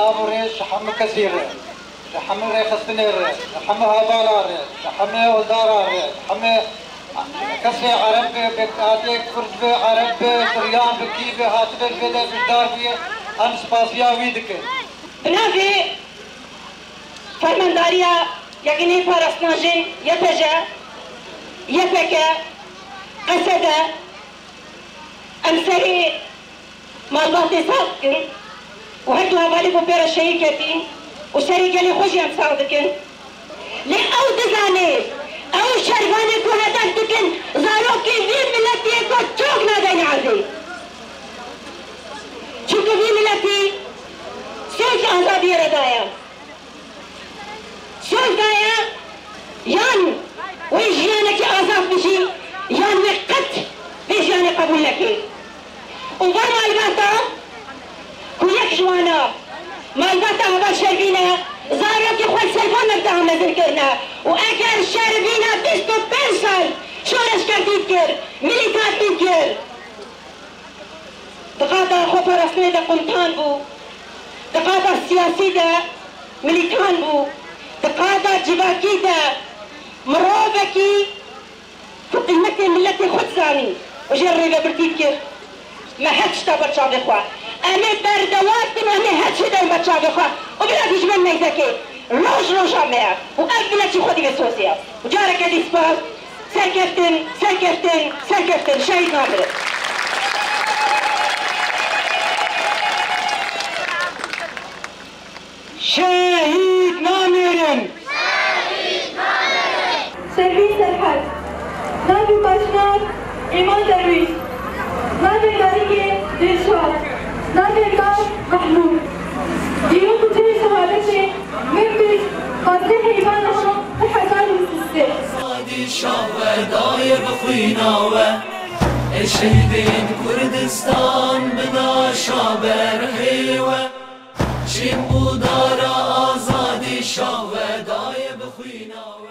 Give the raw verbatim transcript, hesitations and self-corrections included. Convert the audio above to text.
Nav û rêz ji hemû kesî re, ji hemû rêxistinê re, ji hemû hevala re, ji hemû oldara re, ji hemû kesê Ereb be, bi katê Kurd be, Ereb be, Suryan be, kî be, hatibe ji vê de beşdar bûye, em spasiya wî dikin. Bi navê Fermandariya Yekîneyê Parastina Jin, Y P J, Y P K, Q S D, em serê malbatê sax dikin û her du hevalê ku pê re şehîd ketîn û serê gelê xwe jî em sax dikin. Lê ew dizane, ew şervanê ku hedef dikin, zarokê vî miletê ku çok nadeyne erdê. Çunku vî miletî soz azadiyê re daye. Soz daye, yan wê jiyanekî azad bijî, yan wê qet vê jiyanê qebûl neke. Û va malbata ku yek ji wana, malbata heval Şervîn e, zarokê xwe li ser van mebda mezin kirine. Û eger Şervîn e bîst û pênc sal şoreşgertî dikir, milîtantî dikir, di qada xweparastinê de qumtan bû, di qada siyasî de milîtan bû, di qada civakî de mirovekî ku qîmetê miletê xwe dizanî û jê re rêvebirtî dikir. Me her tişta ber çavê xwe. Em ê berdewam bin, em ê her tiştê derin ber çavê xwe. Û bila dijmin neyzekê roj roja me ye. Û ev milet jî xwedî vê sozê ye. Û careke dî spas. Serkeftin, serkeftin, serkeftin. Şehîd namirin. Şehîd namirin! Şervîn Serhed. Navê paşnar Îman Derwîş. Navê darikê Dilşad. Navê dar Mehmûd. Dîrok û cihê şehadetê min bîst pazdeh Heyvana du hezar û bîst û sê. Azadî şax we daye bi xwîna we. Ê şehîdên Kurdistan bi naşa berhê we. Çîn û dara azadî şax we daye bi xwîna we.